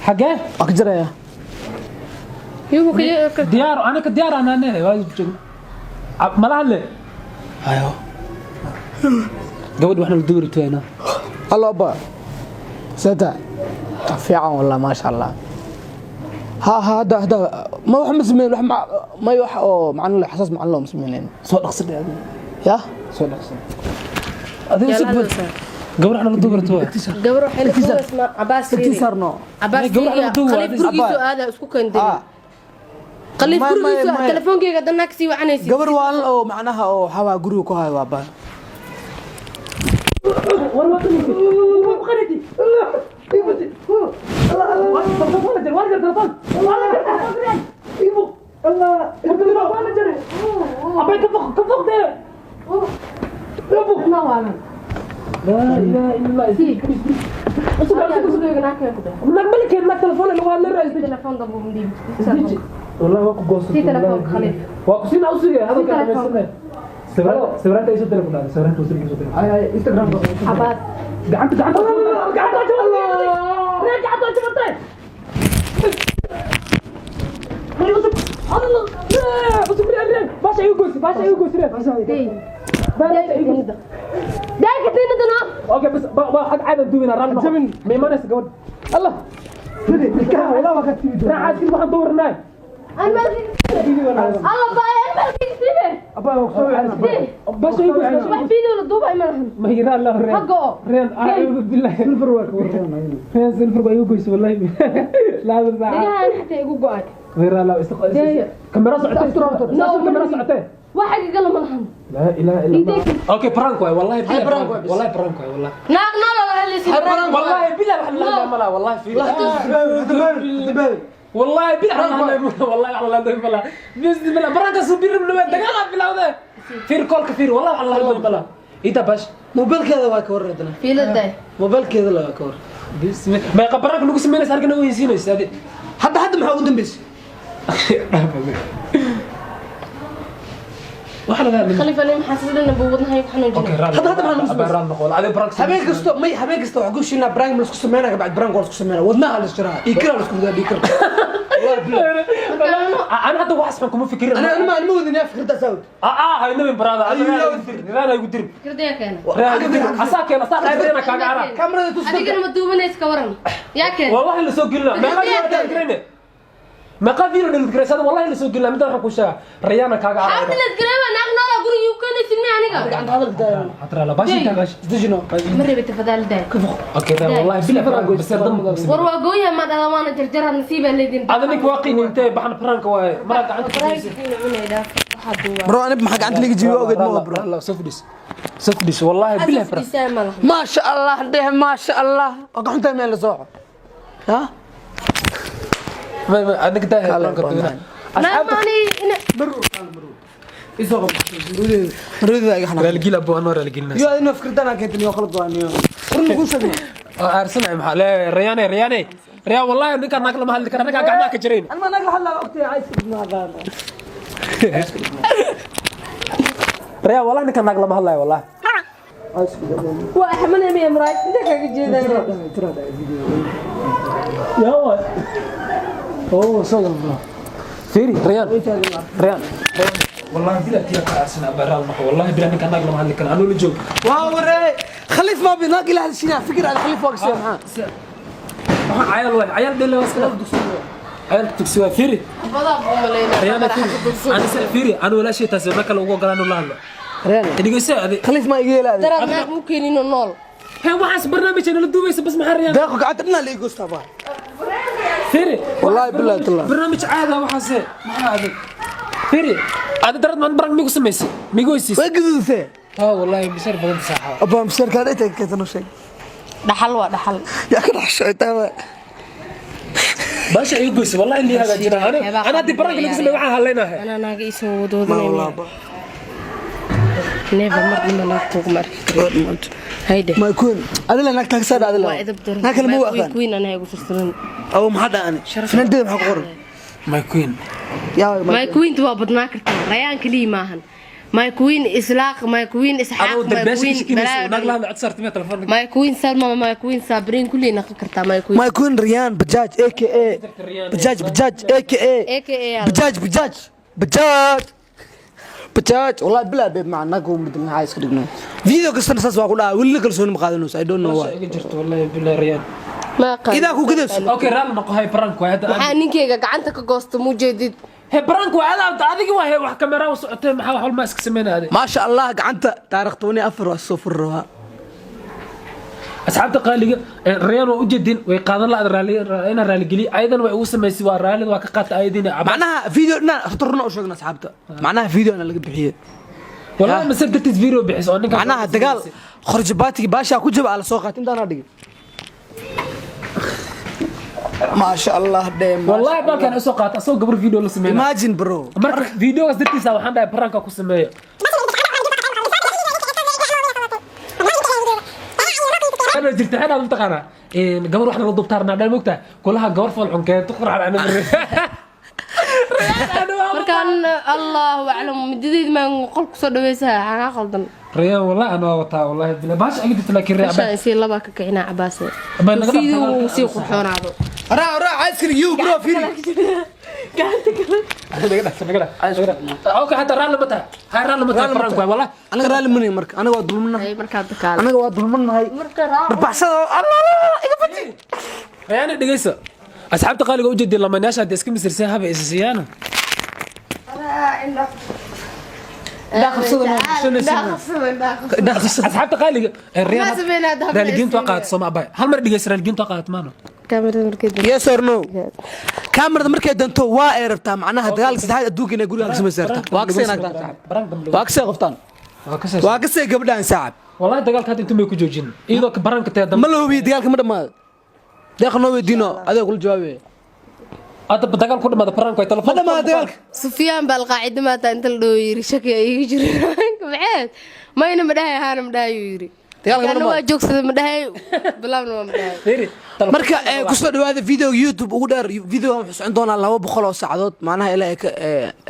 Xagee? Waa ka jaraya. Yuhu ka Diyaar, anaka diyaar anaane waa joogna. Mala hadle. Hayo. Gabadh waxna la duuri rabtayna. Allo abba, seta fiican wallah, maasha Allah. Ha ha, hadda hadda ma wax ma sameyn, wax may wax oo macno leh, xasaas macno leh ma sameynayn. Soo dhaqso dhe adiga. Ya. Soo dhaqso. Adiga si bad. Gabadh waxna la duuri rabtay. Gabar waxay la duubaysaa Cabaas. Intii saarno. Cabaas. Gabar waxna la duuba. Khaliif gurigiisu aada isku kandin. Khaliif gurigiisu telefoonkeyga danaa kasii wacanaysid. Gabar waalan oo macnaha oo waxaa guriga ku hayo waa baan. War waa qaniti. Allah Allah, war telefoon. Allah Allah, Allah waa jare. Abay ka foq, ka foq de. Ka foq. لا اله الا الله. نag malkeed nag telefoon lagu hadlay rais. Telefoon dambe uma dhiibi. والله waa ku goosan. Si telefoon Khaliif. Waa ku siin awsiga hadalka Si telefoon. dhamaysanay. Sawiranta isu telefoon, sawiranta isu telefoon. Ay ay, Instagram. Cabaas. Gacanta, gacanta, gacanta, reer gacanta jabatay. Allah, cusub, reer, reer, baasha igu goysi, baasha igu goysi, reer baasha igu goysi. Daaka tiinadana. Okay, bas ba xag caada duwina raal noqo. Ma imanaysa gabadh? Allah. Ilkaha walaa waa ka timid. Raacaad waxaan dowrnay. Aan maalkeyga Allah baay, aan maalkeyga siibe. Abba waa soo baasha igu goysi. Wax video la duubay ma lahan. Ma yira Allah reer. Ha go'o. Reer, acuudu billahi. Silver waa ka warramay. Reer silver baa igu goysi wallahi. Laa saaca. Dhagahan xitaa igu go'ay. غير الله استق كاميرا سعتي. كاميرا سعتي. Wax iga gala ma lahan. لا اله الا الله. Okay, prank واي والله بالله. prank waay. والله prank واي والله. Naag nool la hadlaysid. والله بالله لا لا والله في والله بالله والله على الله بالله بسم الله prank سوبر من دقيقه بالله فير كول كثير والله على الله بالله انت باش. Mobilkeeda waa ka warradna. Fiilada. Mobilkeeda la waa ka war. بسم ما prank lagu sameynaysa halkan oo weysiinaysa adi. Hadda hadda maxaa ugu dambeysay? Waxa laga hadlay. Khaliif ani maxaa sidana buu wadnahay ku Okay. xanuujinay. Hadda hadda maxaa lagu sameeyay? Raal noqon adi prank. Habeen kasto may, habeen kasta waxaan ku shiinaa prank ma isku sameynaa, kabacdi prank waa isku sameynaa, wadnaha la isjiraa, dhiigkara la isku ridaa, dhiigkara wallahi billah. انا hadda wax xun kuma fikirin. Ana anima anima wadinaya fikraddaas awd. اه هاي نبي برادا. انا igu dirin. Fikrada keena. Asaa keena asaa qaybteena kaaga ara. Kamarada tus. Adigana ma duubanaysa ka waran. Yaa keen. والله اللي soo gelina meeqa video garayne, meeqa video dhigid garaysada wallahi la soo gelina. Midaan waxaan ku sheegaa Rayana kaaga Maxaa ara. dilad gareeba naag nool guriga u keenaysid mi aniga? Gacanta hadalka daaya. Xatra la baashi ta baashi. Isdejino. Ma rabay tafadaal daay. Okay then, wallahi bilaa prank bas dam. War waa gooyaa ma dhada waana jarjaraa nasiibaa leedin. Hada ninka waa qiin intee baxan prank waaye mara gacanta ku haysid. Bro, anib maxaa gacanta liga jiiyo ogeed ma bro. La soo fadhiis, soo fadhiis, wallahi bilaa prank. Maasha Allah dheh, maasha Allah, waa gacantaa meel la sooco ha. Ma adinka taa Kale prank bannaan. asxaabta. Isoo qabo marwada iga xanaaq. Raalgila buu anoo raalgilina. Yo adina fikraddan aa keentay niyo, qalad waa niyo, run lagu sheegna. Aarsanay maxaa le Rayane, Rayane, Rayaan wallahi ninkaan naag lama hadli kara, ninkaan gacmaha ka jirayn. Anima naag la hadlaa waqti ay iska dhibnaa. Rayaan wallahi ninkaan naag lama hadlayo wallahi. Waa xamanaya muraay inta kaga jeedaa. يا هو oo soo gal bro. فيري ريان ريان والله بلا تيا كاسنا برال نحو والله بلا نك ناق لما هذا كان انا لو جوج. Waa waree khaliif ma bi naag ila hadashiina fikir ala khaliif waa kasii maxaa. Waxaan عيال واي عيال دل واسكلا عيال تكسي فيري. Badaa buu malaynaa. ريان فيري انا فيري انا ولا شيء تاسي ما كان ugu ogolaan la hadlo. Reene. Dhigaysa adi. Khaliif ma iga yeelaade. Daraad naag muu keenino nool. Hee waxaas barnaamijna la duubaysa bas maxaa Rayaan. Deeqo gacanta dhinaa la igoostaa baa. فيري. Wallahi billahi tallah. Barnaamij caada waxaas maxaa adi فيري adi darad man barang migu samaysay migu heysiis. Way gaduudtee. Ha wallahi bishar badan saaxa. Abaa mushaarkaan inta keentano sheeg. Dhaxal waa dhaxal. Yaa ka dhex socotaa waa. Baasha igu goysay wallahi li hagaajina ana ana hadii baranka lagu sameeyo waxaan haleynahay. Anaa naaga isoo Ma wadoodanaya. wallah ba. Never mar dhima naag kuuguma arki karo. Hayde. Ma kuun adila naag taagsaad adila. Waa idab daran. Naag kale ma u aqaan. Queen anaa igu furfuran. Aw maxaa dhacani finaandeeda maxaa ku qoran? My queen. Yaa My queen waa badnaa kartaa. Rayaan kaliya maahan. My queen Islaaq, my queen Isxaaq, Adoo my darbaasha queen shikinaysa naag Balaa, la hadla cod saartay telefoon. My queen Salma, my queen Sabriin, kulli naqon kartaa my queen. My queen Riyaan Bajaaj, aka Bajaaj Bajaaj, aka AKA. Bajaaj Bajaaj Bajaaj Bajaaj. Wallahi bilaa beeb maca naag uu midna maxaa iska dhigno. Video kastana saas waa ku dhaca, weli kalsooni ma qaadanayso. I don't know why. Iga jirto, wallahi billahi, Riyaan. Ma aqaan. Idaa ku gadayso. Okay, raali noqo. Hay, prank waay hadda. Maxaa ninkeyga gacanta ka goosta mujeedid? He, prank waay adaa adigi waa. He, wax kamera u socotay, maxaa wax walba iska sameynaa adi? Maasha Allah, gacanta taarikh 14 waa soo furi rabaa. Asxaabta qaaliga, Riyaan waa ujeedin, way qaadan la raali inaan raali geliyo, ayadan way ugu samaysay, waa raalida waa ka qaata ayadiina. Macnaha video dhinaan horta runa u sheegna asxaabta, macnaha video ana laga bixiyey. Wallahi masar dartiis video bixis oo ninka. Macnaha dagaal khorjabaatigi baashaa ku jaba ala soo qaatay intaana dhigin. Maasha Allah dhee. Wallahi balkan usoo qaata asagoo gabar video la sameynaa. Imagine, bro. Marka videogaas dartiisa waxaan dhahay pranka ku sameeyo. Ana jirta xidhaa mataqaanaa gabar wax nala dubtaarnaa dhan mogtahay kulaha gabar fool xun keento qurxan ana. Markaan allahu aclam midadeyd maan qol kusoo dhaweysaa xagaa qaldan. Rayaan, wallahi ana waa wataa, wallahi bila baasha iga jirta, laakiin Rayaan Meeshaan isii labaa ka kicinaa Cabaase. Ama naga Sidii dhaqaaqo. uu sii qurxoonaado. Raa raa ice you bro firi. Gacanta kale. Naga dhaq, naga dhaq, naga dhaq. Okay, hadda raalli ma tahay? Hay, raalli ma tahay? Prank waay wallahi. Anaga raalli manay marka anaga waa dulmanahay. Ay markaa dakaal. Anaga waa dulmanahay. Marka raac. Barbaxsada Allah iga fati. Rayaan, dhegeyso. Asxaabta qaaliga, u jeedin lamaanayaasha hadda iska misirsan haba isa siiyaan. Asxaabta qaaliga, Ma sameynaa hadda habla raaligelinta waa isiinaya. qaadato sooma abay? Hal mar dhegeyso, raaligelinta waa qaadato maano? Kaamirada markay Yes or no? Kaamirada markay danto waa ay rabtaa, macnaha dagaalka saddexaad adduunka inay guriga ka samaysa rabtaa. Waa kasee naagtaan saaxib. Prank dambe. Waa kasee qoftaan. Waa kasee. Waa kasee gabdhahan saaxib. Wallahi dagaalka hadda intuu may ku joojin iyadoo ka pranka tee dambe. Ma la hubiyo dagaalka ma dhamaado. Deeqa noo weydiino, adeeg kula jawaabaya. Hadda dagaal ku dhamaada prank way Ma telefoon. dhamaado dagaalka. Sufyaan baa alqaacida maata inta la dhaho yiri shaki ay iga jira maxeed mayna ma dhahay haana ma dhahay yiri. Dagaalka ma Kana dhamaado. waa joogsaday ma dhahay bilaabna waa ma dhahay. Fiiri. Marka kusoo dhawaada video YouTube ugu dheer. Videogan wuxuu socon doonaa 200 oo saacadood, macnaha ilaa ay ka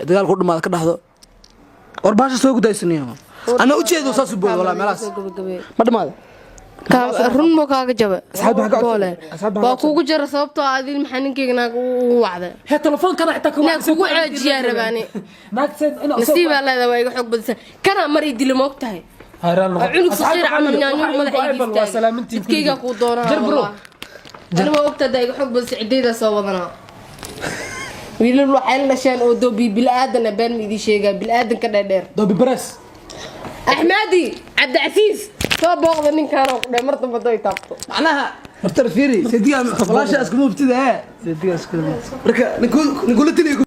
dagaalku u dhamaado ka dhahdo. War baasha soo gudaysaniyo ana ujeedo saas u boodo walaa meelahaas. Soo gabagabay. Ma dhamaado. Run mo kaaga jaba. Asxaabta waxaa ka codsan- Boole. asxaabta waxaa Waa ka kugu jara sababtoo ah adin maxaa ninkeyga naag ugu wacday. He, telefoonkana xitaa ka Inaan kugu ceejiyaa rabaani. Nasiibaa leedahay, waa iga xoog badisa kana mar ii dilo ma og tahay. Cunug saqiir camal nyaanyuur madaxa iga istaagay. Jidkaygaa kuu doonaa wallah. Ani waa ogtahay haddaa iga xoog badisa ciddaydaa soo wadanaa. Wiilal waxay la dhasheen oo doobi bilaadan ah, been ma idiin sheegaa, bilaadan ka dheerdheer. Doobi bares. Axmaadi Cabdicasiis soo booqda ninkaan oo ku dhahay mar dambe haday taabto. Macnaha horta fiiri sediga walaasha iskuma mubtida ee sediga iskuma marka ninkula tiliyo.